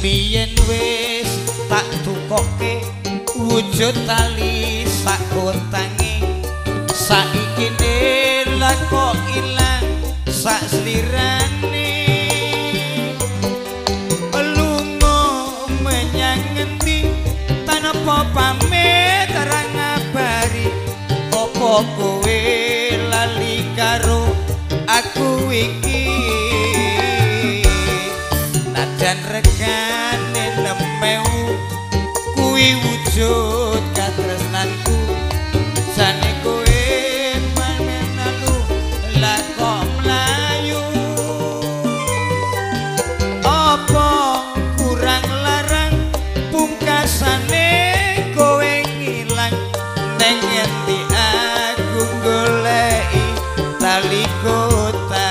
Biyen wis tak tukoke wujud tali sak kotange, saiki ne kok ilang sak slirane. Lunga menyang ngendi tanpa pamit ora ngabari, opo kowe lali karo aku iki? Najan regane 6.000 kuwi wujud katresnanku, jane kowe pamenalu lah kok mlayu. Apa kurang larang pungkasane kowe ngilang, neng ngendi aku goleki tali kota.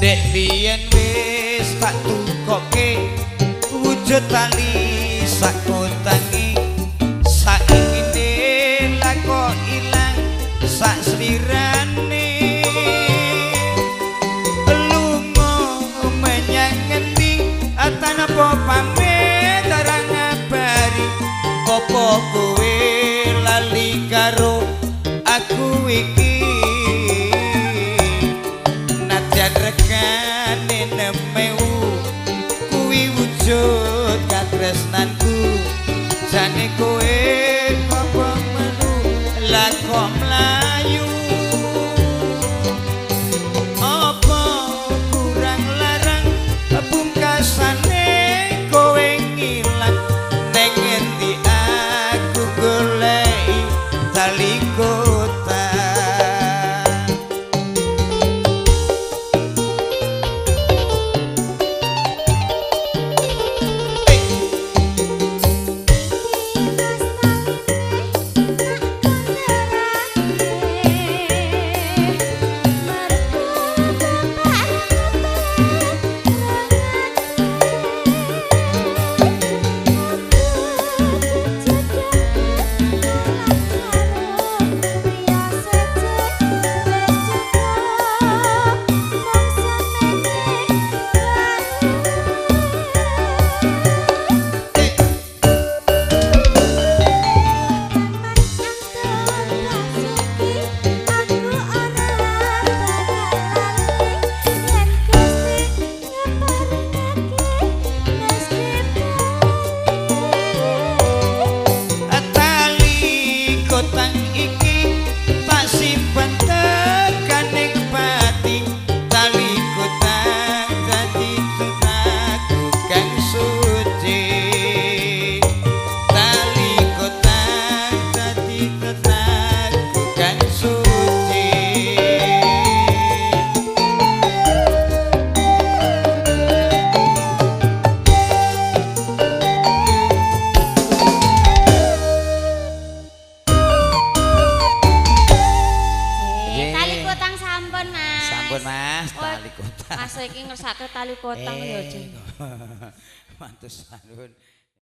Dek biyen wis tak tukoke wujud tali sak kotange, saiki ne lah kok ilang sak slirane. Lunga menyang ngendi tanpa pamit ora ngabari, opo kowe lali karo aku iki? Najan regane 6.000 kuwi wujud katresnanku, jane kowe apa melu lah kok mlayu. Apa kurang larang pungkasane kowe ngilang, neng ngendi aku goleki tali kota. Mas Masa iki ngersake tali kotang ya, Jeng. Mantus nuwun.